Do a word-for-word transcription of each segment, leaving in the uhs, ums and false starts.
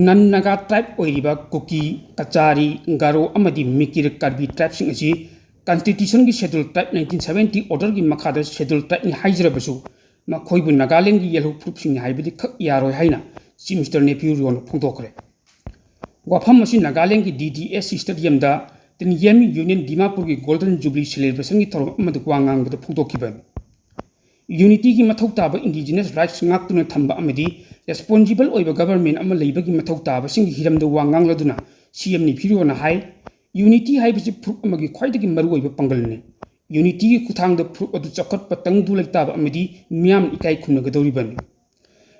ꯅꯟ ꯅꯥꯒꯥ ꯇ꯭ꯔꯥꯏꯕ ꯑꯣꯏꯔꯤꯕ ꯀꯨꯀꯤ, ꯀꯆꯥꯔꯤ, ꯒꯥꯔꯣ ꯑꯃꯗꯤ ꯃꯤꯀꯤꯔ ꯀꯥꯔꯕꯤ ꯇ꯭ꯔꯥꯏꯕꯁꯤꯡ ꯑꯁꯤ ꯀꯟꯁꯇꯤꯇ꯭ꯌꯨꯁꯟꯒꯤ ꯁꯦꯗꯨꯜ ꯇ꯭ꯔꯥꯏꯕ, ꯅꯥꯏꯟꯇꯤꯟ ꯁꯕꯦꯟꯇꯤ ꯑꯣꯔꯗꯔꯒꯤ ꯃꯈꯥꯗ ꯁꯦꯗꯨꯜ ꯇ꯭ꯔꯥꯏꯕꯅꯤ ꯍꯥꯏꯖꯔꯕꯁꯨ, ꯃꯈꯣꯏꯕꯨ ꯅꯥꯒꯥꯂꯦꯟꯒꯤ ꯌꯦꯜꯍꯧ ꯐꯨꯔꯨꯞꯁꯤꯡꯅꯤ ꯍꯥꯏꯕꯗꯤ ꯈꯛ ꯌꯥꯔꯣꯏ ꯍꯥꯏꯅ ꯆꯤꯐ ꯃꯤꯅꯤꯁꯇꯔ ꯅꯦꯐꯤꯌꯨ ꯔꯤꯑꯣꯅ ꯐꯣꯡꯗꯣꯛꯈ꯭ꯔꯦ꯫ ꯋꯥꯐꯝ ꯑꯁꯤ ꯅꯥꯒꯥꯂꯦꯟꯒꯤ ꯗꯤ ꯗꯤ ꯑꯦꯁ ꯁꯤ ꯁ꯭ꯇꯦꯗꯤꯌꯝꯗ ꯇꯤꯟꯌꯦꯝ ꯌꯨꯅꯤꯌꯟ ꯗꯤꯃꯥꯄꯨꯔꯒꯤ ꯒꯣꯜꯗꯟ ꯖꯨꯕꯤꯂꯤ ꯁꯦꯂꯦꯕ꯭ꯔꯦꯁꯟꯒꯤ ꯊꯧꯔꯝ ꯑꯃꯗ ꯋꯥ ꯉꯥꯡꯕꯗ ꯐꯣꯡꯗꯣꯛꯈꯤꯕꯅꯤ꯫ ꯌꯨꯅꯤꯇꯤꯒꯤ ꯃꯊꯧ ꯇꯥꯕ ꯏꯟꯗꯤꯖꯤꯅꯁ ꯔꯥꯏꯠꯁ ꯉꯥꯛꯇꯨꯅ ꯊꯝꯕ ꯑꯃꯗꯤ ꯔꯦꯁꯄꯣꯟꯁꯤꯕꯜ ꯑꯣꯏꯕ ꯒꯕꯔꯟꯃꯦꯟ ꯑꯃ ꯂꯩꯕꯒꯤ ꯃꯊꯧ ꯇꯥꯕꯁꯤꯡꯒꯤ ꯍꯤꯔꯝꯗ ꯋꯥ ꯉꯥꯡꯂꯗꯨꯅ ꯁꯤ ꯑꯦꯝ ꯅꯦꯐꯤꯌꯨ ꯔꯤꯑꯣꯅ ꯍꯥꯏ, ꯌꯨꯅꯤꯇꯤ ꯍꯥꯏꯕꯁꯤ ꯐꯨꯔꯨꯞ ꯑꯃꯒꯤ ꯈ꯭ꯋꯥꯏꯗꯒꯤ ꯃꯔꯨꯑꯣꯏꯕ ꯄꯥꯡꯒꯜꯅꯤ꯫ ꯌꯨꯅꯤꯇꯤꯒꯤ ꯈꯨꯠꯊꯥꯡꯗ ꯐꯨꯔꯨꯞ ꯑꯗꯨ ꯆꯥꯎꯈꯠꯄ ꯇꯪꯗꯨ ꯂꯩꯇꯥꯕ ꯑꯃꯗꯤ ꯃꯤꯌꯥꯝꯅ ꯏꯀꯥꯏ ꯈꯨꯝꯅꯒꯗꯧꯔꯤꯕꯅꯤ꯫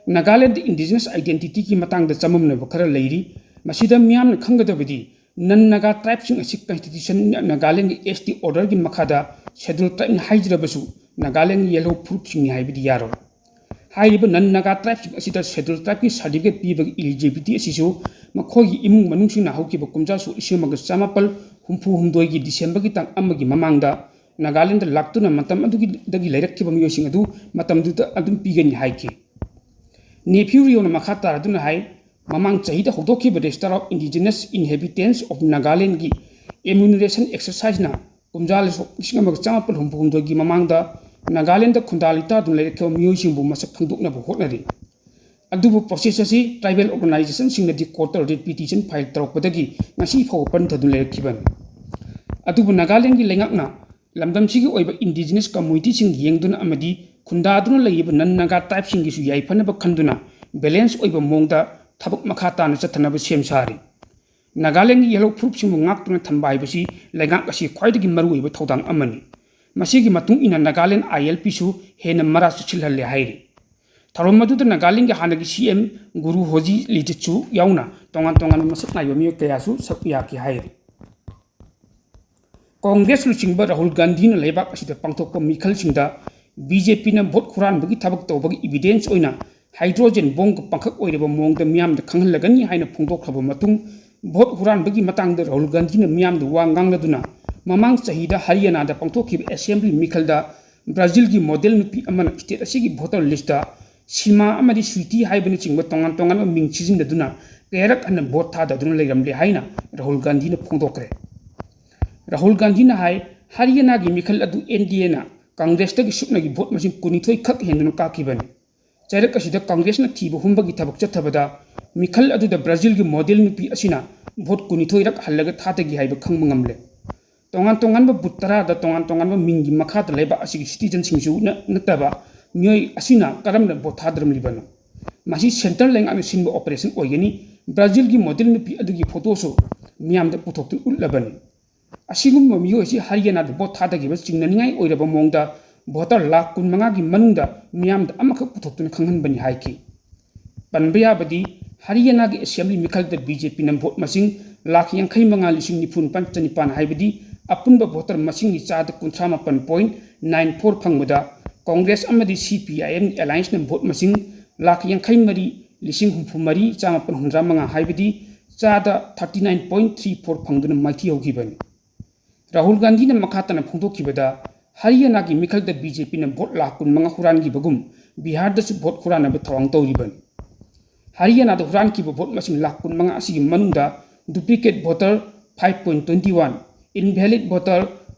ꯅꯥꯒꯥꯂꯦꯟꯗ ꯏꯟꯗꯤꯖꯤꯅꯁ ꯑꯥꯏꯗꯦꯟꯇꯤꯇꯤꯒꯤ ꯃꯇꯥꯡꯗ ꯆꯃꯝꯅꯕ ꯈꯔ ꯂꯩꯔꯤ꯫ ꯃꯁꯤꯗ ꯃꯤꯌꯥꯝꯅ ꯈꯪꯒꯗꯕꯗꯤ ꯅꯟ ꯅꯥꯒꯥ ꯇ꯭ꯔꯥꯏꯕꯁꯤꯡ ꯑꯁꯤ ꯀꯟꯁꯇꯤꯇ꯭ꯌꯨꯁꯟ ꯅꯥꯒꯥꯂꯦꯟꯒꯤ ꯑꯦꯁ ꯇꯤ ꯑꯣꯔꯗꯔꯒꯤ ꯃꯈꯥꯗ ꯁꯦꯗꯨꯜ ꯇ꯭ꯔꯥꯏꯕꯅꯤ ꯍꯥꯏꯖꯔꯕꯁꯨ ꯅꯥꯒꯥꯂꯦꯟꯒꯤ ꯌꯦꯜꯍꯧ ꯐꯨꯔꯨꯞꯁꯤꯡꯅꯤ ꯍꯥꯏꯕꯗꯤ ꯌꯥꯔꯣꯏ꯫ ꯍꯥꯏꯔꯤꯕ ꯅꯟ ꯅꯥꯒꯥ ꯇ꯭ꯔꯥꯏꯕꯁꯤꯡ ꯑꯁꯤꯗ ꯁꯦꯗꯨꯜ ꯇ꯭ꯔꯥꯏꯕꯀꯤ ꯁꯥꯔꯇꯤꯐꯤꯀꯦꯠ ꯄꯤꯕꯒꯤ ꯏꯂꯤꯖꯤꯕꯤꯂꯤꯇꯤ ꯑꯁꯤꯁꯨ ꯃꯈꯣꯏꯒꯤ ꯏꯃꯨꯡ ꯃꯅꯨꯡꯁꯤꯡꯅ ꯍꯧꯈꯤꯕ ꯀꯨꯝꯖꯥ ꯁꯣꯛ ꯂꯤꯁꯤꯡ ꯑꯃꯒ ꯆꯃꯥꯄꯜ ꯍꯨꯝꯐꯨ ꯍꯨꯝꯗꯣꯏꯒꯤ ꯗꯤꯁꯦꯝꯕꯔꯒꯤ ꯇꯥꯡ ꯑꯃꯒꯤ ꯃꯃꯥꯡꯗ ꯅꯥꯒꯥꯂꯦꯟꯗ ꯂꯥꯛꯇꯨꯅ ꯃꯇꯝ ꯑꯗꯨꯒꯤꯗꯒꯤ ꯂꯩꯔꯛꯈꯤꯕ ꯃꯤꯑꯣꯏꯁꯤꯡ ꯑꯗꯨ ꯃꯇꯝꯗꯨꯗ ꯑꯗꯨꯝ ꯄꯤꯒꯅꯤ ꯍꯥꯏꯈꯤ꯫ ꯅꯦꯐꯤꯌꯨ ꯔꯤꯑꯣꯅ ꯃꯈꯥ ꯇꯥꯔꯗꯨꯅ ꯍꯥꯏ, ꯃꯃꯥꯡ ꯆꯍꯤꯗ ꯍꯧꯗꯣꯛꯈꯤꯕ Register of Indigenous Inhabitants of Nagalandꯒꯤ ꯑꯦꯃ꯭ꯌꯨꯅꯔꯦꯁꯟ ꯑꯦꯛꯁꯔꯁꯥꯏꯖꯅ ꯀꯨꯝꯖꯥ ꯂꯤꯁꯤꯡ ꯑꯃꯒ ꯆꯃꯥꯄꯜ ꯍꯨꯝꯐꯨ ꯍꯨꯝꯗꯣꯏꯒꯤ ꯃꯃꯥꯡꯗ ꯅꯥꯒꯥꯂꯦꯟꯗ ꯈꯨꯟꯗꯥ ꯂꯩꯇꯥꯗꯨꯅ ꯂꯩꯔꯛꯈꯤꯕ ꯃꯤꯑꯣꯏꯁꯤꯡꯕꯨ ꯃꯁꯛ ꯈꯪꯗꯣꯛꯅꯕ ꯍꯣꯠꯅꯔꯤ꯫ ꯑꯗꯨꯕꯨ ꯄ꯭ꯔꯣꯁꯦꯁ ꯑꯁꯤ ꯇ꯭ꯔꯥꯏꯕꯦꯜ ꯑꯣꯔꯒꯅꯥꯏꯖꯦꯁꯟꯁꯤꯡꯅꯗꯤ ꯀꯣꯔꯠꯇ ꯔꯤꯠ ꯄꯤꯇꯤꯁꯟ ꯐꯥꯏꯜ ꯇꯧꯔꯛꯄꯗꯒꯤ ꯉꯁꯤ ꯐꯥꯎꯕ ꯄꯟꯊꯗꯨꯅ ꯂꯩꯔꯛꯈꯤꯕꯅꯤ꯫ ꯑꯗꯨꯕꯨ ꯅꯥꯒꯥꯂꯦꯟꯒꯤ ꯂꯩꯉꯥꯛꯅ ꯂꯝꯗꯝꯁꯤꯒꯤ ꯑꯣꯏꯕ ꯏꯟꯗꯤꯖꯤꯅꯁ ꯀꯝꯃꯨꯅꯤꯇꯤꯁꯤꯡ ꯌꯦꯡꯗꯨꯅ ꯑꯃꯗꯤ ꯈꯨꯟꯗꯥꯗꯨꯅ ꯂꯩꯔꯤꯕ ꯅꯟ ꯅꯥꯒꯥ ꯇ꯭ꯔꯥꯏꯕꯁꯤꯡꯒꯤꯁꯨ ꯌꯥꯏꯐꯅꯕ ꯈꯟꯗꯨꯅ ꯕꯦꯂꯦꯟꯁ ꯑꯣꯏꯕ ꯃꯑꯣꯡꯗ ꯊꯕꯛ ꯃꯈꯥ ꯇꯥꯅ ꯆꯠꯊꯅꯕ ꯁꯦꯝ ꯁꯥꯔꯤ꯫ ꯅꯥꯒꯥꯂꯦꯟꯒꯤ ꯌꯦꯜꯍꯧ ꯐꯨꯔꯨꯞꯁꯤꯡꯕꯨ ꯉꯥꯛꯇꯨꯅ ꯊꯝꯕ ꯍꯥꯏꯕꯁꯤ ꯂꯩꯉꯥꯛ ꯑꯁꯤ ꯈ꯭ꯋꯥꯏꯗꯒꯤ ꯃꯔꯨꯑꯣꯏꯕ ꯊꯧꯗꯥꯡ ꯑꯃꯅꯤ꯫ ꯃꯁꯤꯒꯤ ꯃꯇꯨꯡ ꯏꯟꯅ ꯅꯥꯒꯥꯂꯦꯟ ꯑꯥꯏ ꯑꯦꯜ ꯄꯤꯁꯨ ꯍꯦꯟꯅ ꯃꯔꯥ ꯆꯠꯁꯤꯜꯍꯜꯂꯦ ꯍꯥꯏꯔꯤ꯫ ꯊꯧꯔꯝ ꯑꯗꯨꯗ ꯅꯥꯒꯥꯂꯦꯟꯒꯤ ꯍꯥꯟꯅꯒꯤ ꯁꯤ ꯑꯦꯝ ꯒꯨꯔꯨ ꯍꯣꯖꯤ ꯂꯤꯖꯠꯁꯨ ꯌꯥꯎꯅ ꯇꯣꯉꯥꯟ ꯇꯣꯉꯥꯟꯕ ꯃꯁꯛ ꯅꯥꯏꯕ ꯃꯤꯑꯣꯏ ꯀꯌꯥꯁꯨ ꯁꯔꯨꯛ ꯌꯥꯈꯤ ꯍꯥꯏꯔꯤ꯫ ꯀꯣꯡꯒ꯭ꯔꯦꯁ ꯂꯨꯆꯤꯡꯕ ꯔꯥꯍꯨꯜ ꯒꯥꯟꯙꯤꯅ ꯂꯩꯕꯥꯛ ꯑꯁꯤꯗ ꯄꯥꯡꯊꯣꯛꯄ ꯃꯤꯈꯜꯁꯤꯡꯗ ꯕꯤ ꯖꯦ ꯄꯤꯅ ꯚꯣꯠ ꯍꯨꯔꯥꯟꯕꯒꯤ ꯊꯕꯛ ꯇꯧꯕꯒꯤ ꯏꯚꯤꯗꯦꯟꯁ ꯑꯣꯏꯅ ꯍꯥꯏꯗ꯭ꯔꯣꯖꯦꯟ ꯕꯣꯝꯒ ꯄꯥꯡꯈꯛ ꯑꯣꯏꯔꯕ ꯃꯑꯣꯡꯗ ꯃꯤꯌꯥꯝꯗ ꯈꯪꯍꯜꯂꯒꯅꯤ ꯍꯥꯏꯅ ꯐꯣꯡꯗꯣꯛꯈ꯭ꯔꯕ ꯃꯇꯨꯡ, ꯚꯣꯠ ꯍꯨꯔꯥꯟꯕꯒꯤ ꯃꯇꯥꯡꯗ ꯔꯥꯍꯨꯜ ꯒꯥꯟꯙꯤꯅ ꯃꯤꯌꯥꯝꯗ ꯋꯥ ꯉꯥꯡꯂꯗꯨꯅ ꯃꯃꯥꯡ ꯆꯍꯤꯗ ꯍꯔꯤꯌꯥꯅꯥꯗ ꯄꯥꯡꯊꯣꯛꯈꯤꯕ ꯑꯦꯁꯦꯝꯕ꯭ꯂꯤ ꯃꯤꯈꯜꯗ ꯕ꯭ꯔꯥꯖꯤꯜꯒꯤ ꯃꯣꯗꯦꯜ ꯅꯨꯄꯤ ꯑꯃꯅ ꯁ꯭ꯇꯦꯠ ꯑꯁꯤꯒꯤ ꯚꯣꯇꯔ ꯂꯤꯁꯇ ꯁꯤꯃꯥ ꯑꯃꯗꯤ ꯁ꯭ꯋꯤꯇꯤ ꯍꯥꯏꯕꯅꯆꯤꯡꯕ ꯇꯣꯉꯥꯟ ꯇꯣꯉꯥꯟꯕ ꯃꯤꯡ ꯁꯤꯖꯤꯟꯅꯗꯨꯅ ꯀꯌꯥꯔꯛ ꯍꯟꯅ ꯚꯣꯠ ꯊꯥꯗꯗꯨꯅ ꯂꯩꯔꯝꯂꯦ ꯍꯥꯏꯅ ꯔꯥꯍꯨꯜ ꯒꯥꯟꯙꯤꯅ ꯐꯣꯡꯗꯣꯛꯈ꯭ꯔꯦ꯫ ꯔꯥꯍꯨꯜ ꯒꯥꯟꯙꯤꯅ ꯍꯥꯏ, ꯍꯔꯤꯌꯥꯅꯥꯒꯤ ꯃꯤꯈꯜ ꯑꯗꯨ ꯑꯦꯟ ꯗꯤ ꯑꯦꯅ ꯀꯪꯒ꯭ꯔꯦꯁꯇꯒꯤ ꯁꯨꯞꯅꯒꯤ ꯚꯣꯠ ꯃꯁꯤꯡ ꯀꯨꯟꯅꯤꯊꯣꯏ ꯈꯛ ꯍꯦꯟꯗꯨꯅ ꯀꯥꯈꯤꯕꯅꯤ꯫ ꯆꯩꯔꯛ ꯑꯁꯤꯗ ꯀꯪꯒ꯭ꯔꯦꯁꯅ ꯊꯤꯕ ꯍꯨꯝꯕꯒꯤ ꯊꯕꯛ ꯆꯠꯊꯕꯗ ꯃꯤꯈꯜ ꯑꯗꯨꯗ ꯕ꯭ꯔꯥꯖꯤꯜꯒꯤ ꯃꯣꯗꯦꯜ ꯅꯨꯄꯤ ꯑꯁꯤꯅ ꯚꯣꯠ ꯀꯨꯟꯅꯤꯊꯣꯏꯔꯛ ꯍꯜꯂꯒ ꯊꯥꯗꯈꯤ ꯍꯥꯏꯕ ꯈꯪꯕ ꯉꯝꯂꯦ꯫ ꯇꯣꯉꯥꯟ ꯇꯣꯉꯥꯟꯕ ꯕꯨꯠ ꯇꯔꯥꯗ ꯇꯣꯉꯥꯟ ꯇꯣꯉꯥꯟꯕ ꯃꯤꯡꯒꯤ ꯃꯈꯥꯗ ꯂꯩꯕꯥꯛ ꯑꯁꯤꯒꯤ ꯁꯤꯇꯤꯖꯟꯁꯤꯡꯁꯨ ꯅ-, ꯅꯠꯇꯕ ꯃꯤꯑꯣꯏ ꯑꯁꯤꯅ ꯀꯔꯝꯅ ꯚꯣꯠ ꯊꯥꯗꯔꯝꯂꯤꯕꯅꯣ? ꯃꯁꯤ ꯁꯦꯟꯇꯔ ꯂꯩꯉꯥꯛꯅ ꯁꯤꯟꯕ ꯑꯣꯄꯔꯦꯁꯟ ꯑꯣꯏꯒꯅꯤ꯫ ꯕ꯭ꯔꯥꯖꯤꯜꯒꯤ ꯃꯣꯗꯦꯜ ꯅꯨꯄꯤ ꯑꯗꯨꯒꯤ ꯐꯣꯇꯣꯁꯨ ꯃꯤꯌꯥꯝꯗ ꯄꯨꯊꯣꯛꯇꯨꯅ ꯎꯠꯂꯕꯅꯤ꯫ ꯑꯁꯤꯒꯨꯝꯕ ꯃꯤꯑꯣꯏ ꯑꯁꯤ ꯍꯔꯤꯌꯥꯅꯥꯗ ꯚꯣꯠ ꯊꯥꯗꯈꯤꯕ ꯆꯤꯡꯅꯅꯤꯡꯉꯥꯏ ꯑꯣꯏꯔꯕ ꯃꯑꯣꯡꯗ ꯚꯣꯇꯔ ꯂꯥꯈ ꯀꯨꯟꯃꯉꯥꯒꯤ ꯃꯅꯨꯡꯗ ꯃꯤꯌꯥꯝꯗ ꯑꯃꯈꯛ ꯄꯨꯊꯣꯛꯇꯨꯅ ꯈꯪꯍꯟꯕꯅꯤ ꯍꯥꯏꯈꯤ꯫ ꯄꯟꯕ ꯌꯥꯕꯗꯤ, ꯍꯔꯤꯌꯥꯅꯥꯒꯤ ꯑꯦꯁꯦꯝꯕ꯭ꯂꯤ ꯃꯤꯈꯜꯗ ꯕꯤ ꯖꯦ ꯄꯤꯅ ꯚꯣꯠ ꯃꯁꯤꯡ ꯂꯥꯈ ꯌꯥꯡꯈꯩ ꯃꯉꯥ ꯂꯤꯁꯤꯡ ꯅꯤꯐꯨ ꯅꯤꯄꯥꯟ ꯆꯅꯤꯄꯥꯟ, ꯍꯥꯏꯕꯗꯤ ꯑꯄꯨꯟꯕ ꯚꯣꯇꯔ ꯃꯁꯤꯡꯒꯤ ꯆꯥꯗ ꯀꯨꯟꯊ꯭ꯔꯥ ꯃꯥꯄꯟ point nine four ꯐꯪꯕꯗ, ꯀꯣꯡꯒ꯭ꯔꯦꯁ ꯑꯃꯗꯤ ꯁꯤ ꯄꯤ ꯑꯥꯏ ꯑꯦꯝ ꯑꯦꯂꯥꯏꯟꯁꯅ ꯚꯣꯠ ꯃꯁꯤꯡ ꯂꯥꯈ ꯌꯥꯡꯈꯩ ꯃꯔꯤ ꯂꯤꯁꯤꯡ ꯍꯨꯝꯐꯨ ꯃꯔꯤ ꯆꯥꯃꯥꯄꯟ ꯍꯨꯝꯗ꯭ꯔꯥ ꯃꯉꯥ, ꯍꯥꯏꯕꯗꯤ ꯆꯥꯗ thirty nine point three four ꯐꯪꯗꯨꯅ ꯃꯥꯏꯊꯤꯍꯧꯈꯤꯕꯅꯤ꯫ Rahul ꯒꯥꯟꯙꯤꯅ ꯃꯈꯥ ꯇꯥꯅ ꯐꯣꯡꯗꯣꯛꯈꯤꯕꯗ, ꯍꯔꯤꯌꯥꯅꯥꯒꯤ ꯃꯤꯈꯜꯗ ꯕꯤ ꯖꯦ ꯄꯤꯅ ꯚꯣꯠ ꯂꯥꯈ ꯀꯨꯟꯃꯉꯥ ꯍꯨꯔꯥꯟꯈꯤꯕꯒꯨꯝ ꯕꯤꯍꯥꯔꯗꯁꯨ ꯚꯣꯠ ꯍꯨꯔꯥꯟꯅꯕ ꯊꯧꯔꯥꯡ ꯇꯧꯔꯤꯕꯅꯤ꯫ ꯍꯔꯤꯌꯥꯅꯥꯗ ꯍꯨꯔꯥꯟꯈꯤꯕ ꯚꯣꯠ ꯃꯁꯤꯡ ꯂꯥꯈ ꯀꯨꯟꯃꯉꯥ ꯑꯁꯤꯒꯤ ꯃꯅꯨꯡꯗ duplicate voter five point twenty one, invalid voter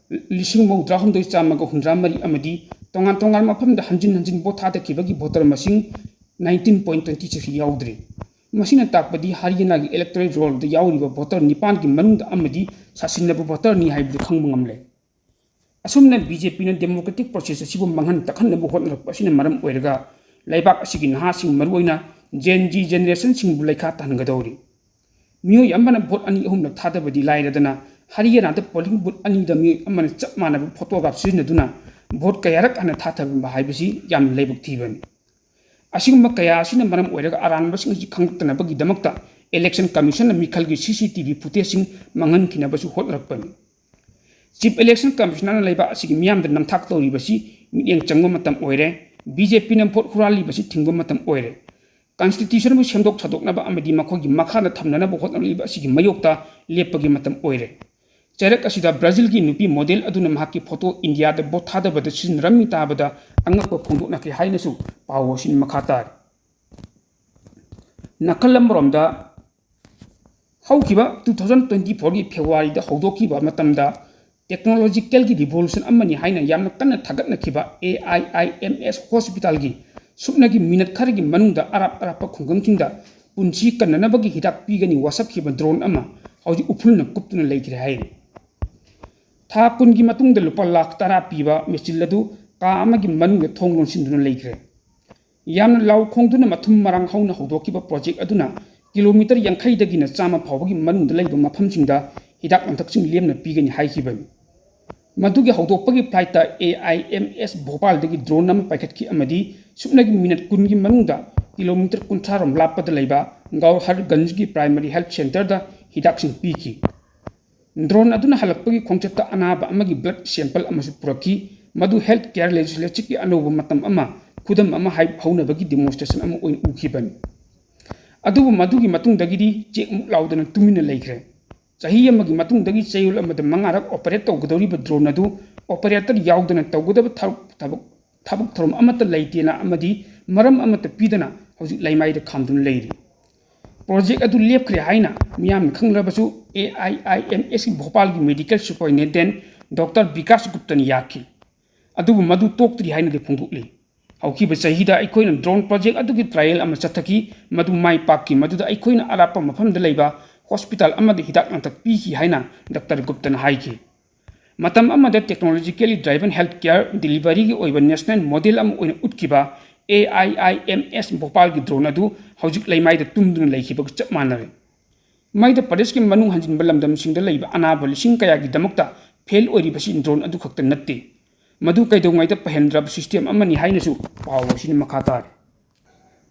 ꯂꯤꯁꯤꯡ ꯃꯧꯗ꯭ꯔꯥ ꯍꯨꯝꯗꯣꯏ ꯆꯥꯝꯃꯒ ꯍꯨꯝꯗ꯭ꯔꯥ ꯃꯔꯤ ꯑꯃꯗꯤ ꯇꯣꯉꯥꯟ ꯇꯣꯉꯥꯟꯕ ꯃꯐꯝꯗ ꯍꯟꯖꯤꯟ ꯍꯟꯖꯤꯟ ꯚꯣꯠ ꯊꯥꯗꯈꯤꯕꯒꯤ ꯚꯣꯇꯔ ꯃꯁꯤꯡ nineteen point twenty six ꯌꯥꯎꯗ꯭ꯔꯤ꯫ ꯃꯁꯤꯅ ꯇꯥꯛꯄꯗꯤ ꯍꯔꯤꯌꯥꯅꯥꯒꯤ electoral rollꯗ ꯌꯥꯎꯔꯤꯕ ꯚꯣꯇꯔ ꯅꯤꯄꯥꯟꯒꯤ ꯃꯅꯨꯡꯗ ꯑꯃꯗꯤ ꯁꯥꯁꯤꯟꯅꯕ ꯚꯣꯇꯔꯅꯤ ꯍꯥꯏꯕꯗꯨ ꯈꯪꯕ ꯉꯝꯂꯦ꯫ ꯑꯁꯨꯝꯅ ꯕꯤ ꯖꯦ ꯄꯤꯅ democratic process ꯑꯁꯤꯕꯨ ꯃꯥꯡꯍꯟ ꯇꯥꯛꯍꯟꯅꯕ ꯍꯣꯠꯅꯔꯛꯄ ꯑꯁꯤꯅ ꯃꯔꯝ ꯑꯣꯏꯔꯒ ꯂꯩꯕꯥꯛ ꯑꯁꯤꯒꯤ ꯅꯍꯥꯁꯤꯡ, ꯃꯔꯨꯑꯣꯏꯅ Gen Z generationꯁꯤꯡꯕꯨ ꯂꯩꯈꯥ ꯇꯥꯍꯟꯒꯗꯧꯔꯤ꯫ ꯃꯤꯑꯣꯏ ꯑꯃꯅ ꯚꯣꯠ ꯑꯅꯤ ꯑꯍꯨꯝꯂꯛ ꯊꯥꯗꯕꯗꯤ ꯂꯥꯏꯔꯗꯅ, ꯍꯔꯤꯌꯥꯅꯥꯗ polling booth ꯑꯅꯤꯗ ꯃꯤꯑꯣꯏ ꯑꯃꯅ ꯆꯞ ꯃꯥꯟꯅꯕ photograph ꯁꯤꯖꯤꯟꯅꯗꯨꯅ ꯚꯣꯠ ꯀꯌꯥꯔꯛ ꯍꯟꯅ ꯊꯥꯗꯕ ꯍꯥꯏꯕꯁꯤ ꯌꯥꯝꯅ ꯂꯥꯏꯕꯛ ꯊꯤꯕꯅꯤ꯫ ꯑꯁꯤꯒꯨꯝꯕ ꯀꯌꯥ ꯑꯁꯤꯅ ꯃꯔꯝ ꯑꯣꯏꯔꯒ ꯑꯔꯥꯟꯕꯁꯤꯡ ꯑꯁꯤ ꯈꯪꯂꯛꯇꯅꯕꯒꯤꯗꯃꯛꯇ election commissionꯅ ꯃꯤꯈꯜꯒꯤ C C T V footageꯁꯤꯡ ꯃꯥꯡꯍꯟꯈꯤꯅꯕꯁꯨ ꯍꯣꯠꯅꯔꯛꯄꯅꯤ꯫ Chief Election Commissionerꯅ ꯂꯩꯕꯥꯛ ꯑꯁꯤꯒꯤ ꯃꯤꯌꯥꯝꯗ ꯅꯝꯊꯥꯛ ꯇꯧꯔꯤꯕꯁꯤ ꯃꯤꯠꯌꯦꯡ ꯆꯪꯕ ꯃꯇꯝ ꯑꯣꯏꯔꯦ꯫ ꯕꯤ ꯖꯦ ꯄꯤꯅ ꯚꯣꯠ ꯍꯨꯔꯥꯜꯂꯤꯕꯁꯤ ꯊꯤꯡꯕ ꯃꯇꯝ ꯑꯣꯏꯔꯦ꯫ Constitutionꯕꯨ ꯁꯦꯝꯗꯣꯛ ꯁꯥꯗꯣꯛꯅꯕ ꯑꯃꯗꯤ ꯃꯈꯣꯏꯒꯤ ꯃꯈꯥꯗ ꯊꯝꯅꯅꯕ ꯍꯣꯠꯅꯔꯤꯕ ꯑꯁꯤꯒꯤ ꯃꯥꯌꯣꯛꯇ ꯂꯦꯞꯄꯒꯤ ꯃꯇꯝ ꯑꯣꯏꯔꯦ꯫ ꯆꯩꯔꯛ ꯑꯁꯤꯗ ꯕ꯭ꯔꯥꯖꯤꯜꯒꯤ ꯅꯨꯄꯤ ꯃꯣꯗꯦꯜ ꯑꯗꯨꯅ ꯃꯍꯥꯛꯀꯤ ꯐꯣꯇꯣ ꯏꯟꯗꯤꯌꯥꯗ ꯚꯣꯠ ꯊꯥꯗꯕꯗ ꯁꯤꯖꯤꯟꯅꯔꯝꯃꯤ ꯇꯥꯕꯗ ꯑꯉꯛꯄ ꯐꯣꯡꯗꯣꯛꯅꯈ꯭ꯔꯦ ꯍꯥꯏꯅꯁꯨ ꯄꯥꯎ ꯑꯁꯤꯅ ꯃꯈꯥ ꯇꯥꯔꯤ꯫ ꯅꯥꯀꯜ ꯑꯃꯔꯣꯝꯗ ꯍꯧꯈꯤꯕ two thousand twenty fourꯒꯤ Februaryꯗ ꯍꯧꯗꯣꯛꯈꯤꯕ ꯃꯇꯝꯗ technologicalꯒꯤ revolution ꯑꯃꯅꯤ ꯍꯥꯏꯅ ꯌꯥꯝꯅ ꯀꯟꯅ ꯊꯥꯒꯠꯅꯈꯤꯕ AIIMS hospitalꯒꯤ ꯁꯨꯞꯅꯒꯤ minute ꯈꯔꯒꯤ ꯃꯅꯨꯡꯗ ꯑꯔꯥꯞ ꯑꯔꯥꯞꯄ ꯈꯨꯡꯒꯪꯁꯤꯡꯗ ꯄꯨꯟꯁꯤ ꯀꯟꯅꯅꯕꯒꯤ ꯍꯤꯗꯥꯛ ꯄꯤꯒꯅꯤ ꯋꯥꯁꯛꯈꯤꯕ drone ꯑꯃ ꯍꯧꯖꯤꯛ ꯎꯐꯨꯜꯅ ꯀꯨꯞꯇꯨꯅ ꯂꯩꯈ꯭ꯔꯦ ꯍꯥꯏꯔꯤ꯫ ꯊꯥ ꯀꯨꯟꯒꯤ ꯃꯇꯨꯡꯗ ꯂꯨꯄꯥ ꯂꯥꯈ ꯇꯔꯥ ꯄꯤꯕ machine ꯑꯗꯨ ꯀꯥ ꯑꯃꯒꯤ ꯃꯅꯨꯡꯗ ꯊꯣꯡ ꯂꯣꯟꯁꯤꯟꯗꯨꯅ ꯂꯩꯈ꯭ꯔꯦ꯫ ꯌꯥꯝꯅ ꯂꯥꯎ ꯈꯣꯡꯗꯨꯅ ꯃꯊꯨꯝ ꯃꯔꯥꯡ ꯍꯧꯅ ꯍꯧꯗꯣꯛꯈꯤꯕ project ꯑꯗꯨꯅ kilometre ꯌꯥꯡꯈꯩꯗꯒꯤꯅ ꯆꯥꯝꯃ ꯐꯥꯎꯕꯒꯤ ꯃꯅꯨꯡꯗ ꯂꯩꯕ ꯃꯐꯝꯁꯤꯡꯗ ꯍꯤꯗꯥꯛ ꯂꯥꯡꯊꯛꯁꯤꯡ ꯂꯦꯝꯅ ꯄꯤꯒꯅꯤ ꯍꯥꯏꯈꯤꯕꯅꯤ꯫ ꯃꯗꯨꯒꯤ ꯍꯧꯗꯣꯛꯄꯒꯤ flightꯇ AIIMS ꯚꯣꯄꯥꯜꯗꯒꯤ drone ꯑꯃ ꯄꯥꯏꯈꯠꯈꯤ ꯑꯃꯗꯤ ꯁꯨꯞꯅꯒꯤ minute ꯀꯨꯟꯒꯤ ꯃꯅꯨꯡꯗ kilometre ꯀꯨꯟꯊ꯭ꯔꯥ ꯔꯣꯝ ꯂꯥꯞꯄꯗ ꯂꯩꯕ ꯒꯧꯍꯔꯒꯟꯖꯒꯤ primary health centreꯗ ꯍꯤꯗꯥꯛꯁꯤꯡ ꯄꯤꯈꯤ꯫ Drone ꯑꯗꯨꯅ ꯍꯜꯂꯛꯄꯒꯤ ꯈꯣꯡꯆꯠꯇ ꯑꯅꯥꯕ ꯑꯃꯒꯤ blood sample ꯑꯃꯁꯨ ꯄꯨꯔꯛꯈꯤ, ꯃꯗꯨ health care legislationꯒꯤ ꯑꯅꯧꯕ ꯃꯇꯝ ꯑꯃ, ꯈꯨꯗꯝ ꯑꯃ ꯍꯥꯏ-, ꯍꯧꯅꯕꯒꯤ demonstration ꯑꯃ ꯑꯣꯏꯅ ꯎꯈꯤꯕꯅꯤ꯫ ꯑꯗꯨꯕꯨ ꯃꯗꯨꯒꯤ ꯃꯇꯨꯡꯗꯒꯤꯗꯤ ꯆꯦꯛꯃꯨꯛ ꯂꯥꯎꯗꯅ ꯇꯨꯃꯤꯟꯅ ꯂꯩꯈ꯭ꯔꯦ꯫ ꯆꯍꯤ ꯑꯃꯒꯤ ꯃꯇꯨꯡꯗꯒꯤ ꯆꯌꯣꯜ ꯑꯃꯗ ꯃꯉꯥꯔꯛ operate ꯇꯧꯒꯗꯧꯔꯤꯕ drone ꯑꯗꯨ operator ꯌꯥꯎꯗꯅ ꯇꯧꯒꯗꯕ ꯊꯕꯛ, ꯊꯕꯛ, ꯊꯕꯛ ꯊꯧꯔꯝ ꯑꯃꯠꯇ ꯂꯩꯇꯦꯅ ꯑꯃꯗꯤ ꯃꯔꯝ ꯑꯃꯠꯇ ꯄꯤꯗꯅ ꯍꯧꯖꯤꯛ ꯂꯩꯃꯥꯏꯗ ꯈꯥꯝꯗꯨꯅ ꯂꯩꯔꯤ꯫ Project ꯑꯗꯨ ꯂꯦꯞꯈ꯭ꯔꯦ ꯍꯥꯏꯅ ꯃꯤꯌꯥꯝꯅ ꯈꯪꯂꯕꯁꯨ AIIMSꯀꯤ ꯚꯣꯄꯥꯜꯒꯤ medical superintendent Doctor ꯕꯤꯀꯥꯁ ꯒꯨꯞꯇꯅ ꯌꯥꯈꯤ꯫ ꯑꯗꯨꯕꯨ ꯃꯗꯨ ꯇꯣꯛꯇ꯭ꯔꯤ ꯍꯥꯏꯅꯗꯤ ꯐꯣꯡꯗꯣꯛꯂꯤ꯫ ꯍꯧꯈꯤꯕ ꯆꯍꯤꯗ ꯑꯩꯈꯣꯏꯅ drone project ꯑꯗꯨꯒꯤ trial ꯑꯃ ꯆꯠꯊꯈꯤ, ꯃꯗꯨ ꯃꯥꯏ ꯄꯥꯛꯈꯤ, ꯃꯗꯨꯗ ꯑꯩꯈꯣꯏꯅ ꯑꯔꯥꯞꯄ ꯃꯐꯝꯗ ꯂꯩꯕ hospital ꯑꯃꯗ ꯍꯤꯗꯥꯛ ꯂꯥꯡꯊꯛ ꯄꯤꯈꯤ ꯍꯥꯏꯅ Doctor ꯒꯨꯞꯇꯅ ꯍꯥꯏꯈꯤ꯫ ꯃꯇꯝ ꯑꯃꯗ technologically driven health care deliveryꯒꯤ ꯑꯣꯏꯕ national model ꯑꯃ ꯑꯣꯏꯅ ꯎꯠꯈꯤꯕ AIIMS ꯚꯣꯄꯥꯜꯒꯤ drone ꯑꯗꯨ ꯍꯧꯖꯤꯛ ꯂꯩꯃꯥꯏꯗ ꯇꯨꯝꯗꯨꯅ ꯂꯩꯈꯤꯕꯒ ꯆꯞ ꯃꯥꯟꯅꯔꯦ꯫ ꯃꯙ꯭ꯌ ꯄ꯭ꯔꯗꯦꯁꯀꯤ ꯃꯅꯨꯡ ꯍꯟꯖꯤꯟꯕ ꯂꯝꯗꯝꯁꯤꯡꯗ ꯂꯩꯕ ꯑꯅꯥꯕ ꯂꯤꯁꯤꯡ ꯀꯌꯥꯒꯤꯗꯃꯛꯇ fail ꯑꯣꯏꯔꯤꯕꯁꯤ drone ꯑꯗꯨꯈꯛꯇ ꯅꯠꯇꯦ꯫ ꯃꯗꯨ ꯀꯩꯗꯧꯉꯩꯗ ꯐꯍꯟꯗ꯭ꯔꯕ system ꯑꯃꯅꯤ ꯍꯥꯏꯅꯁꯨ ꯄꯥꯎ ꯑꯁꯤꯅ ꯃꯈꯥ ꯇꯥꯔꯤ꯫